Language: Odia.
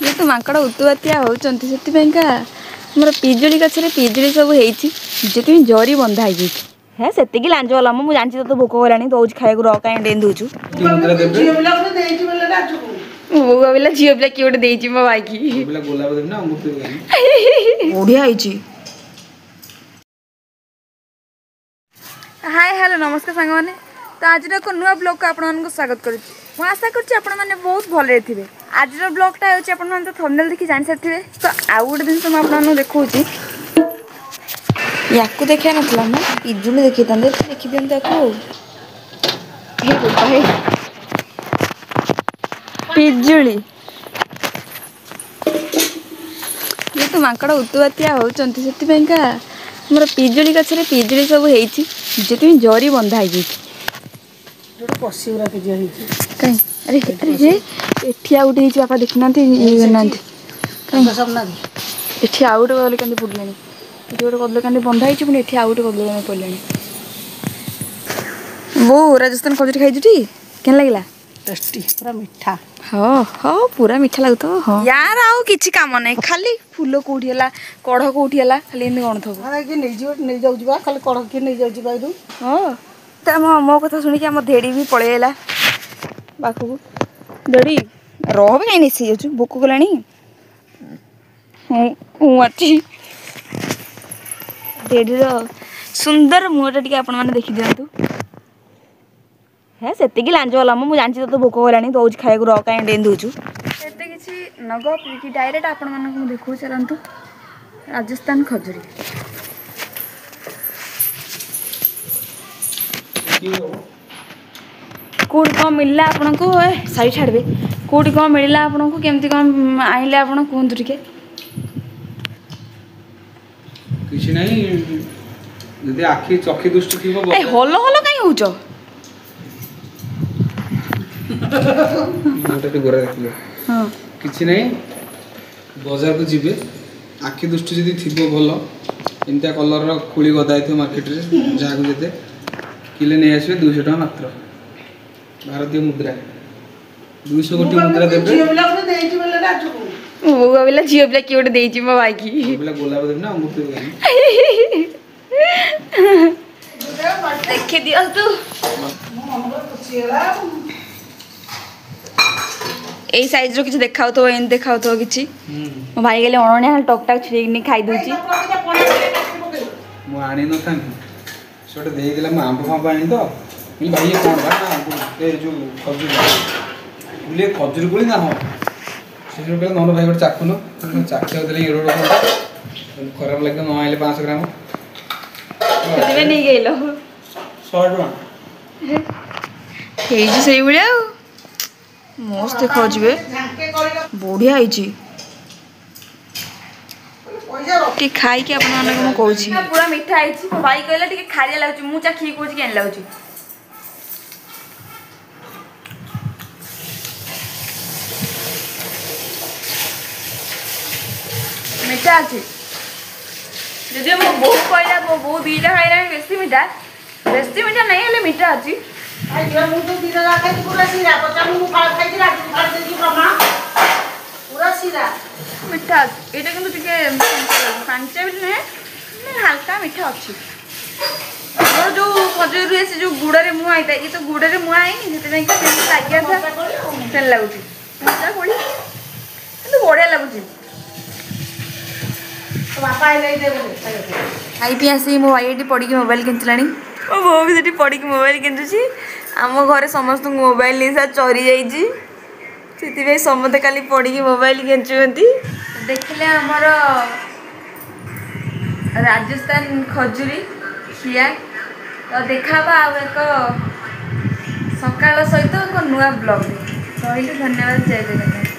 ଯେହେତୁ ମାଙ୍କଡ଼ ଉତୁପାତିଆ ହେଉଛନ୍ତି, ସେଥିପାଇଁକା ଆମର ପିଜୁଳି ଗଛରେ ପିଜୁଳି ସବୁ ହେଇଛି, ସେଥିପାଇଁ ଜରି ବନ୍ଧା ହେଇଯାଇଛି। ହେ ସେତିକି ଲାଞ୍ଜ ବାଲା, ମୁଁ ଜାଣିଛି ତୋତେ ଭୋକ କଲାଣି, ଦଉଛି ଖାଇବାକୁ, ର। କାହିଁ ଡେଇଁ ଦଉଛୁ? ମୁଁ ଭାବିଲା ଝିଅ ପିଲା କିଏ ଗୋଟେ ଦେଇଛି ମୋ ଭାଇକି। ବଢିଆ ହେଇଛି। ହାଏ ହ୍ୟାଲୋ ନମସ୍କାର ସାଙ୍ଗମାନେ, ତ ଆଜିର ଏକ ନୂଆ ବ୍ଲଗ୍କୁ ଆପଣମାନଙ୍କୁ ସ୍ୱାଗତ କରୁଛି। ମୁଁ ଆଶା କରୁଛି ଆପଣମାନେ ବହୁତ ଭଲରେ ଥିବେ। ଆଜିର ବ୍ଲଗ୍ଟା ହେଉଛି, ଆପଣମାନେ ତ ଥମ୍ବନେଲ୍ ଦେଖି ଜାଣିସାରିଥିବେ। ତ ଆଉ ଗୋଟେ ଜିନିଷ ମୁଁ ଆପଣମାନଙ୍କୁ ଦେଖାଉଛି। ୟାକୁ ଦେଖିବା ନଥିଲା, ମୁଁ ପିଜୁଳି ଦେଖେଇଥାନ୍ତି। ଦେଖିଦିଅନ୍ତୁ ତାକୁ। ହେ ବୋପା ହେ, ପିଜୁଳି। ଯେହେତୁ ମାଙ୍କଡ଼ ଉତୁପାତିଆ ହେଉଛନ୍ତି, ସେଥିପାଇଁକା ଆମର ପିଜୁଳି ଗଛରେ ପିଜୁଳି ସବୁ ହେଇଛି, ସେଥିପାଇଁ ଜରି ବନ୍ଧା ହେଇଯାଇଛି। କାଇଁ? ଆରେ ଆରେ ହେ, ଏଠି ଆଉ ଗୋଟେ ହେଇଛି। ବାପା ଦେଖୁନାହାନ୍ତି, ଇଏ କରିନାହାନ୍ତି। କାଇଁ, ଏଠି ଆଉ ଗୋଟେ କଦଳୀ କାନ୍ଦି ପଡ଼ିଲାଣି। ଏଠି ଗୋଟେ କଦଳୀ କାନ୍ଦି ବନ୍ଧା ହେଇଛି, ପୁଣି ଏଠି ଆଉ ଗୋଟେ କଦଳୀ କାନ୍ଦି ପଡ଼ିଲାଣି। ବୋଉ, ରାଜସ୍ଥାନ ଖଜୁରୀ ଖାଇଛୁ ଟି? କେମିତି ଲାଗିଲା? ଟେଷ୍ଟି, ପୁରା ମିଠା। ହଁ ହଁ, ପୁରା ମିଠା ଲାଗୁଥିବ। ହଁ, ୟାର ଆଉ କିଛି କାମ ନାହିଁ, ଖାଲି ଫୁଲ କୋଉଠି ହେଲା, କଢ଼ କୋଉଠି ହେଲା, ଖାଲି ଏମିତି ଗଣୁଥିବ। ନେଇଯିବ, ନେଇଯାଉଛି ବା, ଖାଲି କଢ଼ କିଏ ନେଇଯାଉଛି ବା ଏଇଠୁ। ହଁ, ତ ଆମ ମୋ କଥା ଶୁଣିକି ଆମ ଧେଡ଼ି ବି ପଳେଇ ଆଇଲା ପାଖକୁ। ଧେଡ଼ି ରହ ବି, କାହିଁ ନେସି ଯାଉଛୁ? ଭୋକ କଲାଣି? ହଁ ଅଛି। ଧେଡ଼ିର ସୁନ୍ଦର ମୁହଁଟା ଟିକେ ଆପଣମାନେ ଦେଖିଦିଅନ୍ତୁ। ହେ ସେତିକି ଲାଞ୍ଜ ବାଲା, ମୁଁ ଜାଣିଛି ତୋତେ ଭୋକ କଲାଣି, ଦଉଛି ଖାଇବାକୁ, ର। କାହିଁ ଡେଇଁ ଦଉଛୁ? ଏତେ କିଛି ନ ଗପିକି ଡାଇରେକ୍ଟ ଆପଣମାନଙ୍କୁ ମୁଁ ଦେଖାଉଛି। ଚାଲନ୍ତୁ, ରାଜସ୍ଥାନ ଖଜୁରୀ କେଉଁଠି କ'ଣ ମିଳିଲା ଆପଣଙ୍କୁ? ଏ ଶାଢ଼ୀ ଛାଡ଼ିବେ। କେଉଁଠି କ'ଣ ମିଳିଲା ଆପଣଙ୍କୁ, କେମିତି କ'ଣ ଆଣିଲେ ଆପଣ କୁହନ୍ତୁ ଟିକେ। କିଛି ନାହିଁ, ଯଦି ଆଖି ଚକ୍ଷୁ ଦୃଷ୍ଟି ଥିବ। ଏ ହଲ ହଲ କାହିଁ ହଉଛ? ଗୋରା ଦେଖିଲେ। ହଁ, କିଛି ନାହିଁ, ବଜାରକୁ ଯିବେ, ଆଖି ଦୃଷ୍ଟି ଯଦି ଥିବ ଭଲ, ଏମିତିଆ କଲର୍ର ଖୁଳି ଗଦା ହେଇଥିବ ମାର୍କେଟରେ, ଯାହାକୁ ଯେତେ କିଲେ ନେଇ ଆସିବେ, 200 ଟଙ୍କା ମାତ୍ର, ଭାରତୀୟ ମୁଦ୍ରା। 200 ଗୋଟି ମୁଦ୍ରା ଦେବେ। ମୁଁ ଭାବିଲା ଝିଅ ପିଲା କିଏ ଗୋଟେ ଦେଇଛି ମୋ ଭାଇକି। ଗୋଲାପ ଦେବି ନା ଅଙ୍ଗୁର ଦେବି? ଦେଖି ଦିଅନ୍ତୁ। ଏଇ ସାଇଜ୍ର କିଛି ଦେଖାଉଥିବ, ଏମିତି ଦେଖାଉଥିବ କିଛି। ମୋ ଭାଇ ଗଲେ ଅଣଣିଆ, ଖାଲି ଟକ୍ ଟାକ୍ ଛିଡ଼େଇକି ଖାଇଦେଉଛି। ମୁଁ ଆଣି ନଥାନ୍ତି, ସେ ଗୋଟେ ଦେଇଦେଲା। ମୁଁ ଆମ୍ବ ଫାମ୍ବ ଆଣି ତ କହିଲି, ଭାଇ ଇଏ କ'ଣ? ବା ନା ଏ ଯେଉଁ ଖଜୁରୀ ବୋଲି, ଖଜୁରୀ କୋଳି ନା? ହଁ। ସେ ଯେଉଁ କହିଲା, ନହେଲେ ଭାଇ ଗୋଟେ ଚାଖୁନ। ଚାଖିବାକୁ ଦେଲେ ଏଡ଼େ ବଡ଼, ଖରାପ ଲାଗିବ ନ ଆଣିଲେ 500 ଗ୍ରାମ। ସେଥିପାଇଁ ନେଇକି ଆଇଲ? 100 ଟଙ୍କା ହେଇଛି ସେଇଭଳିଆ। ଆଉ ମସ୍ତ ଦେଖାଉଛି ବେ, ବଢ଼ିଆ ହେଇଛି। ଟିକେ ଖାଇକି ଆପଣମାନଙ୍କୁ ମୁଁ କହୁଛି, ପୁରା ମିଠା ହେଇଛି। ମୋ ଭାଇ କହିଲା ଟିକେ ଖାରିଆ ଲାଗୁଛି, ମୁଁ ଚାଖିକି କହୁଛି କେମିତି ଲାଗୁଛି। ମିଠା ଅଛି। ଯଦିଓ ମୋ ବୋଉ କହିଲା, ମୋ ବୋଉ ଦୁଇଟା ଖାଇଲାଣି, ବେଶୀ ମିଠା, ବେଶୀ ମିଠା ନାହିଁ, ହେଲେ ମିଠା ଅଛି। ମୁଁ ତ ଦିନ ଖାଇଛି ପୁରା ଶିରା, ମୁଁ ଖାଇଛି, ରାତିକୁ ଫାଳ ଦେଇଛି, ପ୍ରମାଣ ପୁରା ଶିରା। ମିଠା ଅଛି ଏଇଟା, କିନ୍ତୁ ଟିକେ ପାଞ୍ଚ ବି ନୁହେଁ, ହାଲକା ମିଠା ଅଛି। ଆମର ଯେଉଁ ଖଜୁରୀ ରୁହେ, ସେ ଯେଉଁ ଗୁଡ଼ରେ ମୁଆଁ ହେଇଥାଏ, ଇଏ ତ ଗୁଡ଼ରେ ମୁଆଁ ହେଇନି, ସେଥିପାଇଁ ସେମିତି ଲାଗିବା ସେମିତି ଲାଗୁଛି। କଞ୍ଚା କୋଳି କିନ୍ତୁ ବଢ଼ିଆ ଲାଗୁଛି। ଖାଇ ପିଇ ଆସିକି ମୋ ଭାଇ ଏଠି ପଡ଼ିକି ମୋବାଇଲ କେଞ୍ଚିଲାଣି, ମୋ ବୋଉ ବି ସେଠି ପଡ଼ିକି ମୋବାଇଲ କେଞ୍ଚୁଛି। ଆମ ଘରେ ସମସ୍ତଙ୍କୁ ମୋବାଇଲ ନିଶା ଚରି ଯାଇଛି, ସେଥିପାଇଁ ସମସ୍ତେ କାଲି ପଡ଼ିକି ମୋବାଇଲ କେଞ୍ଚୁଛନ୍ତି। ଦେଖିଲେ ଆମର ରାଜସ୍ଥାନ ଖଜୁରୀ ଖିଆ। ତ ଦେଖାହବା ଆଉ ଏକ ସକାଳ ସହିତ ଏକ ନୂଆ ବ୍ଲଗ୍ରେ। ରହିଲି, ଧନ୍ୟବାଦ, ଜୟ ଜଗନ୍ନାଥ।